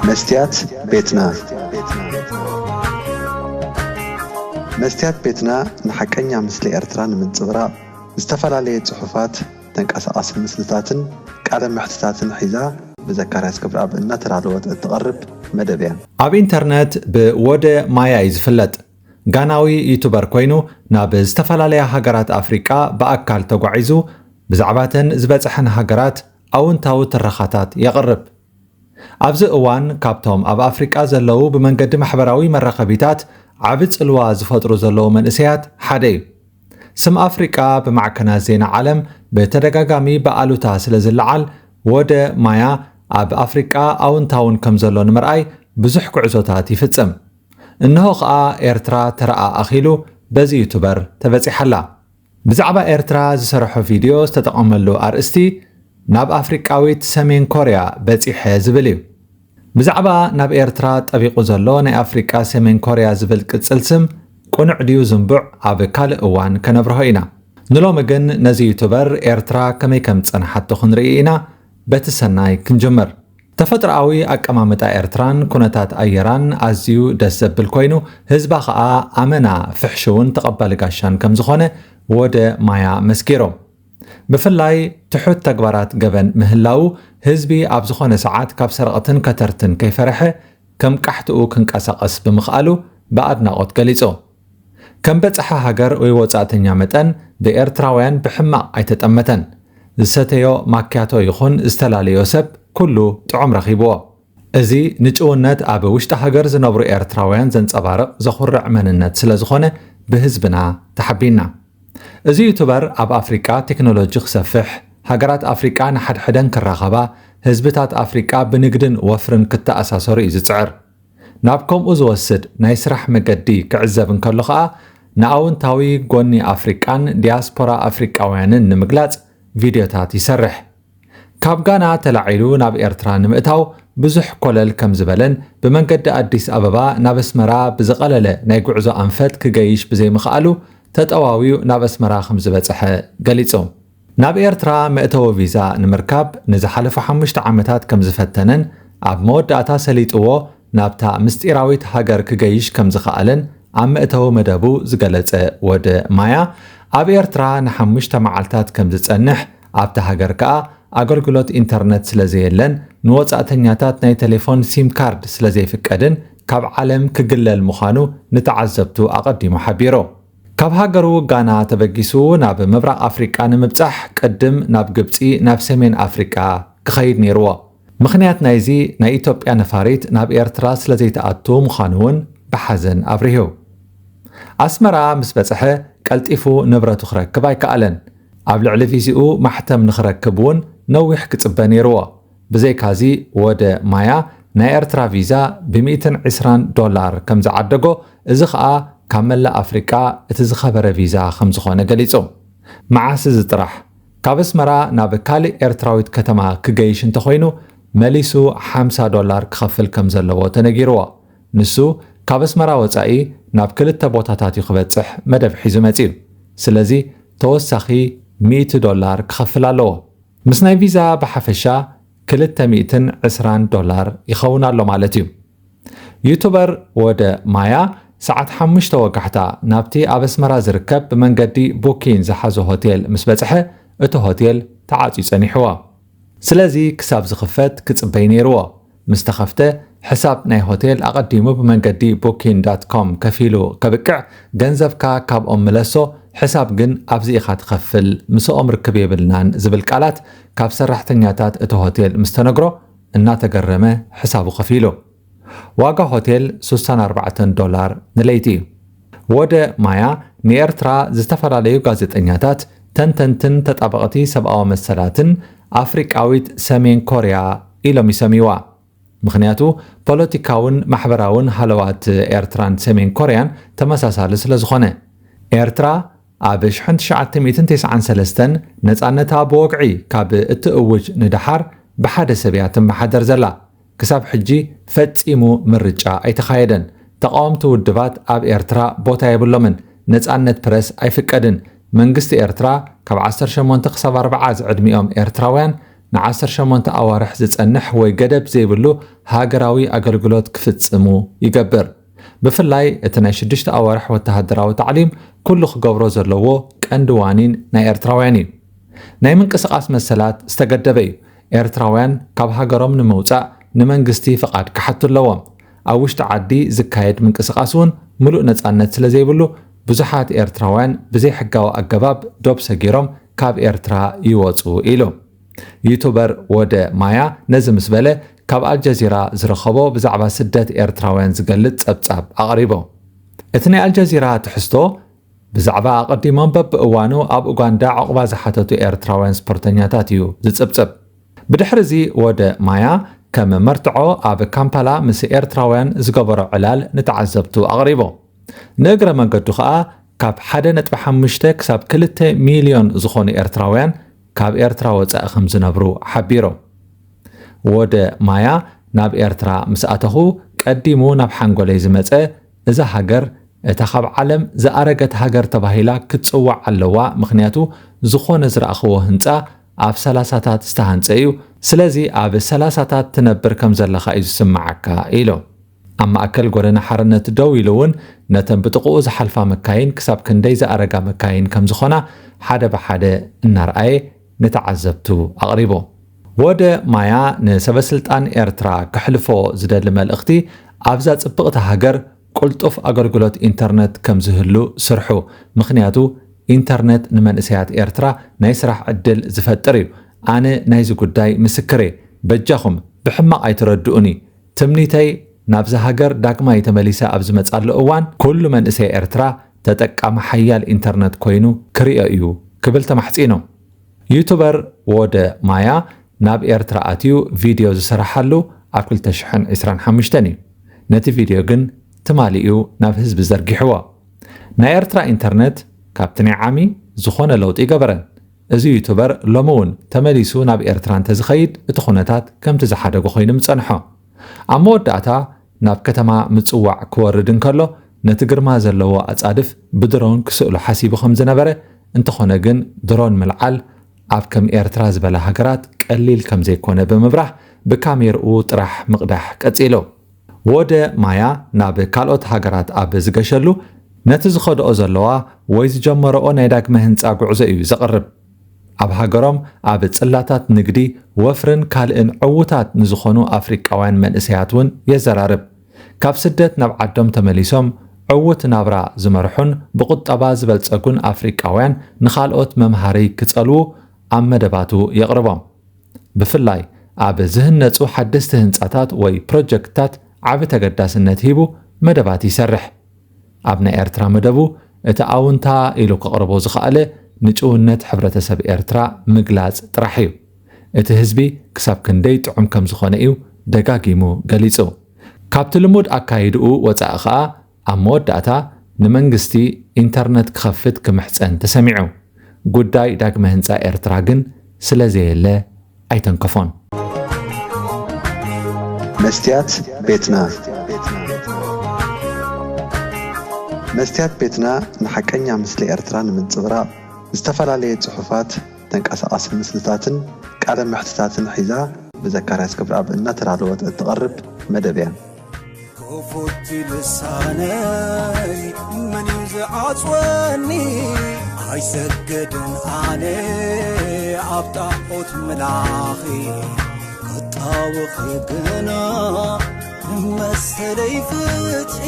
መስትያት ቤትና። መስትያት ቤትና ንሓቀኛ ምስሊ ኤርትራ ንምንጽብራቕ ዝተፈላለየ ጽሑፋት፣ ተንቀሳቓሲ ምስልታትን ቃለ መሕትታትን ሒዛ ብዘካርያስ ክብረኣብ እናተዳለወት እትቐርብ መደብ እያ። ኣብ ኢንተርነት ብወደ ማያ እዩ ዝፍለጥ። ጋናዊ ዩቱበር ኮይኑ ናብ ዝተፈላለያ ሃገራት ኣፍሪቃ ብኣካል ተጓዒዙ ብዛዕባተን ዝበጽሐን ሃገራት ኣውንታዊ ትረኻታት የቕርብ። ኣብዚ እዋን ካብቶም ኣብ ኣፍሪቃ ዘለዉ ብመንገዲ ማሕበራዊ መራኸቢታት ዓቢ ጽልዋ ዝፈጥሩ ዘለዉ መንእሰያት ሓደ እዩ። ስም ኣፍሪቃ ብማዕከናት ዜና ዓለም ብተደጋጋሚ ብኣሉታ ስለ ዝለዓል፣ ወደ ማያ ኣብ ኣፍሪቃ ኣውንታውን ከም ዘሎ ንምርኣይ ብዙሕ ጉዕዞታት ይፍጽም። እንሆ ኸኣ ኤርትራ ተራኣ ኣኺሉ በዚ ዩቱበር ተበጺሓ ኣላ። ብዛዕባ ኤርትራ ዝሰርሖ ቪድዮ ዝተጠቐመሉ ኣርእስቲ ናብ ኣፍሪቃዊት ሰሜን ኮርያ በጺሐ ዝብል እዩ። ብዛዕባ ናብ ኤርትራ ጠቢቑ ዘሎ ናይ ኣፍሪቃ ሰሜን ኮርያ ዝብል ቅጽል ስም ቅኑዕ ድዩ ዝንቡዕ ኣብ ካልእ እዋን ከነብርሆ ኢና። ንሎሚ ግን ነዚ ዩቱበር ኤርትራ ከመይ ከም ዝጸንሓቶ ክንርኢ ኢና። በቲ ሰናይ ክንጅምር። ተፈጥሮኣዊ ኣቀማምጣ ኤርትራን ኩነታት ኣየራን ኣዝዩ ደስ ዘብል ኮይኑ፣ ህዝባ ኸኣ ኣመና ፍሕሽውን ተቐባሊ ጋሻን ከም ዝኾነ ወደ ማያ መስኪሮም። ብፍላይ ትሑት ተግባራት ገበን ምህላዉ፣ ህዝቢ ኣብ ዝኾነ ሰዓት ካብ ሰረቕትን ከተርትን ከይፈርሐ ከም ቃሕትኡ ክንቀሳቐስ ብምኽኣሉ ብኣድናቖት ገሊጹ። ከም በጻሒ ሃገር ወይ ወጻእተኛ መጠን ብኤርትራውያን ብሕማቕ ኣይተጠመተን። ዝሰተዮ ማክያቶ ይኹን ዝተላለዮ ሰብ ኩሉ ጥዑም ረኺብዎ። እዚ ንጭውነት ኣብ ውሽጢ ሃገር ዝነብሩ ኤርትራውያን ዘንጸባርቕ ዘኹርዕ መንነት ስለ ዝኾነ ብህዝብና ተሓቢና። እዚ ዩቱበር ኣብ ኣፍሪቃ ቴክኖሎጂ ክሰፍሕ፣ ሃገራት ኣፍሪቃ ንሓድሕደን ክራኸባ፣ ህዝብታት ኣፍሪቃ ብንግድን ወፍርን ክተኣሳሰሩ እዩ ዝጽዕር። ናብ ከምኡ ዝወስድ ናይ ስራሕ መገዲ ክዕዘብ እንከሎ ኸኣ ንኣውንታዊ ጎኒ ኣፍሪቃን ዲያስፖራ ኣፍሪቃውያንን ንምግላጽ ቪድዮታት ይሰርሕ። ካብ ጋና ተላዒሉ ናብ ኤርትራ ንምእታው ብዙሕ ኮለል ከም ዝበለን ብመንገዲ ኣዲስ ኣበባ ናብ ኣስመራ ብዝቐለለ ናይ ጉዕዞ ኣንፈት ክገይሽ ብዘይምኽኣሉ ተጠዋዊዩ ናብ ኣስመራ ከም ዝበጽሐ ገሊጹ። ናብ ኤርትራ መእተዊ ቪዛ ንምርካብ ንዝሓለፉ ሓሙሽተ ዓመታት ከም ዝፈተነን ኣብ መወዳእታ ሰሊጥዎ ናብታ ምስጢራዊት ሃገር ክገይሽ ከም ዝኸኣለን ኣብ መእተዊ መደቡ ዝገለጸ ወደ ማያ፣ ኣብ ኤርትራ ንሓሙሽተ መዓልታት ከም ዝጸንሕ፣ ኣብታ ሃገር ከኣ ኣገልግሎት ኢንተርነት ስለ ዘየለን ንወጻእተኛታት ናይ ቴሌፎን ሲም ካርድ ስለ ዘይፍቀድን ካብ ዓለም ክግለል ምዃኑ ንተዓዘብቱ ኣቐዲሙ ሓቢሩ። ካብ ሃገሩ ጋና ተበጊሱ ናብ ምብራቕ ኣፍሪቃ ንምብጻሕ ቅድም ናብ ግብጺ፣ ናብ ሰሜን ኣፍሪቃ ክኸይድ ነይርዎ። ምኽንያት ናይዚ ናይ ኢትዮጵያ ነፋሪት ናብ ኤርትራ ስለ ዘይተኣቱ ምዃኑ እውን ብሓዘን ኣብሪሁ። ኣስመራ ምስ በጽሐ ቀልጢፉ ንብረቱ ክረክብ ኣይከኣለን። ኣብ ልዕሊ ቪዝኡ ማሕተም ንኽረክብ እውን ነዊሕ ክጽበ ነይርዎ። ብዘይካዚ ወደ ማያ ናይ ኤርትራ ቪዛ ብ ሚእትን ዕስራን ዶላር ከም ዝዓደጎ፣ እዚ ኸኣ ካብ መላእ ኣፍሪቃ እቲ ዝኸበረ ቪዛ ከም ዝኾነ ገሊጹ። መዓስ እዚ ጥራሕ፣ ካብ ኣስመራ ናብ ካልእ ኤርትራዊት ከተማ ክገይሽ እንተኾይኑ መሊሱ ሓምሳ ዶላር ክኸፍል ከም ዘለዎ ተነጊርዎ። ንሱ ካብ ኣስመራ ወጻኢ ናብ ክልተ ቦታታት እዩ ክበጽሕ መደብ ሒዙ መጺኡ። ስለዚ ተወሳኺ ሚእቲ ዶላር ክኸፍል ኣለዎ። ምስ ናይ ቪዛ ብሓፈሻ ክልተ ሚእትን ዕስራን ዶላር ይኸውን ኣሎ ማለት እዩ። ዩቱበር ወደ ማያ ሰዓት ሓሙሽተ ወጋሕታ ናብቲ ኣብ ኣስመራ ዝርከብ ብመንገዲ ቡኪን ዝሓዞ ሆቴል ምስ በጽሐ፣ እቲ ሆቴል ተዓጽዩ ጸኒሕዎ። ስለዚ ክሳብ ዝኽፈት ክጽበይ ነይርዎ። ምስ ተኸፍተ፣ ሕሳብ ናይ ሆቴል ኣቐዲሙ ብመንገዲ ቡኪን ዳት ኮም ከፊሉ ከብቅዕ፣ ገንዘብካ ካብኦም ምለሶ፣ ሕሳብ ግን ኣብዚ ኢኻ ትኸፍል፣ ምስኦም ርክብ የብልናን ዝብል ቃላት ካብ ሰራሕተኛታት እቲ ሆቴል ምስ ተነግሮ፣ እናተገረመ ሕሳቡ ከፊሉ። ዋጋ ሆቴል ሱሳን ኣርባዕተን ዶላር ንለይቲ እዩ። ወደ ማያ ንኤርትራ ዝተፈላለዩ ጋዜጠኛታት፣ ተንተንትን ተጣበቕቲ ሰብኣዊ መሰላትን ኣፍሪቃዊት ሰሜን ኮርያ ኢሎም ይሰምይዋ። ምኽንያቱ ፖለቲካውን ማሕበራውን ሃለዋት ኤርትራን ሰሜን ኮርያን ተመሳሳሊ ስለ ዝኾነ። ኤርትራ ኣብ ሽሕን ትሽዓተ ሚእትን ተስዓን ሰለስተን ነጻነታ ብወግዒ ካብ እትእውጅ ንደሓር ብሓደ ሰብ እያ ትመሓደር ዘላ። ክሳብ ሕጂ ፈጺሙ ምርጫ ኣይተኻየደን። ተቓወምቲ ውድባት ኣብ ኤርትራ ቦታ የብሎምን። ነጻነት ፕረስ ኣይፍቀድን። መንግስቲ ኤርትራ ካብ ዓሰርተ ሸሞንተ ክሳብ ኣርብዓ ዝዕድሚኦም ኤርትራውያን ን18 ኣዋርሕ ዝጸንሕ ወይ ገደብ ዘይብሉ ሃገራዊ ኣገልግሎት ክፍጽሙ ይገብር። ብፍላይ እቲ ናይ ሽዱሽተ ኣዋርሕ ወተሃደራዊ ታዕሊም ኩሉ ክገብሮ ዘለዎ ቀንዲ ዋኒን ናይ ኤርትራውያን እዩ። ናይ ምንቅስቓስ መሰላት ዝተገደበ እዩ። ኤርትራውያን ካብ ሃገሮም ንምውጻእ ንመንግስቲ ፍቓድ ክሓቱ ኣለዎም። ኣብ ውሽጢ ዓዲ ዝካየድ ምንቅስቓስ እውን ምሉእ ነጻነት ስለ ዘይብሉ ብዙሓት ኤርትራውያን ብዘይሕጋዊ ኣገባብ ዶብ ሰጊሮም ካብ ኤርትራ ይወጹ ኢሉ። ዩቱበር ወደ ማያ ነዚ ምስ በለ ካብ ኣልጀዚራ ዝረኸቦ ብዛዕባ ስደት ኤርትራውያን ዝገልጽ ጸብጻብ ኣቕሪቦ። እቲ ናይ ኣልጀዚራ ትሕዝቶ ብዛዕባ ኣቐዲሞም በብእዋኑ ኣብ ኡጋንዳ ዕቑባ ዝሓተቱ ኤርትራውያን ስፖርተኛታት እዩ ዝጽብጽብ። ብድሕሪ እዚ ወደ ማያ ከም መርትዖ ኣብ ካምፓላ ምስ ኤርትራውያን ዝገበሮ ዕላል ንተዓዘብቱ ኣቕሪቡ። ንእግረ መንገዱ ከኣ ካብ ሓደ ነጥቢ ሓሙሽተ ክሳብ ክልተ ሚልዮን ዝኾኑ ኤርትራውያን ካብ ኤርትራ ወጻኢ ከም ዝነብሩ ሓቢሩ። ወደ ማያ ናብ ኤርትራ ምስ ኣተኹ ቀዲሙ ናብ ሓንጎለይ ዝመጸ እዛ ሃገር እታ ካብ ዓለም ዝኣረገት ሃገር ተባሂላ ክትጽዋዕ ኣለዋ፣ ምኽንያቱ ዝኾነ ዝረኣኽዎ ህንጻ ኣብ ሰላሳታት ዝተሃንጸ እዩ፣ ስለዚ ኣብ ሰላሳታት ትነብር ከም ዘለኻ እዩ ዝስምዓካ ኢሉ። ኣብ ማእከል ጎደና ሓርነት ደው ኢሉ እውን ነተን ብጥቕኡ ዝሓልፋ መካይን ክሳብ ክንደይ ዝኣረጋ መካይን ከም ዝኾና ሓደ ብሓደ እናርኣየ ንተዓዘብቱ ኣቕሪቡ። ወደ ማያ ንሰበስልጣን ኤርትራ ከሕልፎ ዝደሊ መልእኽቲ ኣብዛ ጽብቕቲ ሃገር ቅልጡፍ ኣገልግሎት ኢንተርነት ከም ዝህሉ ስርሑ፣ ምኽንያቱ ኢንተርነት ንመንእሰያት ኤርትራ ናይ ስራሕ ዕድል ዝፈጥር እዩ። ኣነ ናይዚ ጉዳይ ምስክር እየ። በጃኹም ብሕማቕ ኣይትረድኡኒ። ትምኒተይ ናብዛ ሃገር ዳግማይ ተመሊሰ ኣብ ዝመጻሉ እዋን ኩሉ መንእሰይ ኤርትራ ተጠቃሚ ሓያል ኢንተርነት ኮይኑ ክርእዮ እዩ ክብል ተማሕጺኑ። ዩቱበር ወደ ማያ ናብ ኤርትራ ኣትዩ ቪድዮ ዝሰራሓሉ ኣብ ክልተ ሽሕን ዕስራን ሓሙሽተን እዩ። ነቲ ቪድዮ ግን ትማሊ እዩ ናብ ህዝቢ ዘርጊሕዎ። ናይ ኤርትራ ኢንተርነት ካብቲ ናይ ዓሚ ዝኾነ ለውጢ ይገበረን። እዚ ዩቱበር ሎሚ እውን ተመሊሱ ናብ ኤርትራ እንተዝኸይድ እቲ ኩነታት ከምቲ ዝሓደጎ ኮይኑ ምጸንሖ። ኣብ መወዳእታ ናብ ከተማ ምጽዋዕ ክወርድ እንከሎ ነቲ ግርማ ዘለዎ ኣጻድፍ ብድሮን ክስእሎ ሓሲቡ ከም ዝነበረ፣ እንተኾነ ግን ድሮን ምልዓል ኣብ ከም ኤርትራ ዝበላ ሃገራት ቀሊል ከም ዘይኮነ ብምብራህ ብካሜርኡ ጥራሕ ምቕዳሕ ቀጺሉ። ወደ ማያ ናብ ካልኦት ሃገራት ኣብ ዝገሸሉ ነቲ ዝኸድኦ ዘለዋ ወይ ዝጀመረኦ ናይ ዳግመ ህንጻ ጉዕዞ እዩ ዘቕርብ። ኣብ ሃገሮም ኣብ ጽላታት ንግዲ፣ ወፍርን ካልእን ዕዉታት ንዝኾኑ ኣፍሪቃውያን መንእሰያት እውን የዘራርብ። ካብ ስደት ናብ ዓዶም ተመሊሶም ዕዉት ናብራ ዝመርሑን ብቁጠባ ዝበልጸጉን ኣፍሪቃውያን ንኻልኦት መምሃሪ ክጸልዉ ኣብ መደባቱ የቕርቦም። ብፍላይ ኣብ ዝህነጹ ሓደስቲ ህንጻታት ወይ ፕሮጀክትታት ዓቢ ተገዳስነት ሂቡ መደባት ይሰርሕ። ኣብ ናይ ኤርትራ መደቡ እቲ ኣውንታ ኢሉ ከቕርቦ ዝኸኣለ ንጭውነት ሕብረተሰብ ኤርትራ ምግላጽ ጥራሕ እዩ። እቲ ህዝቢ ክሳብ ክንደይ ጥዑም ከም ዝኾነ እዩ ደጋጊሙ ገሊጹ። ካብቲ ልሙድ ኣካይድኡ ወጻኢ ኸኣ ኣብ መወዳእታ ንመንግስቲ ኢንተርነት ክኸፍት ክምሕጸን ተሰሚዑ። ጉዳይ ዳግመ ህንጻ ኤርትራ ግን ስለ ዘየለ ኣይተንከፎን። መስትያት ቤትና። መስትያት ቤትና ንሓቀኛ ምስሊ ኤርትራ ንምንጽብራቕ ዝተፈላለየ ጽሑፋት፣ ተንቀሳቓሲ ምስልታትን ቃለ መሕትታትን ሒዛ ብዘካርያስ ገብረኣብ እናተዳለወት እትቐርብ መደብ እያ። ክፉት ልሳነይ መን እዩ ዝዓጽወኒ? ኣይሰግድን ኣነ ኣብ ጣዖት ምላኺ፣ ክጣወኺ ግና መሰለይ ፍትሒ።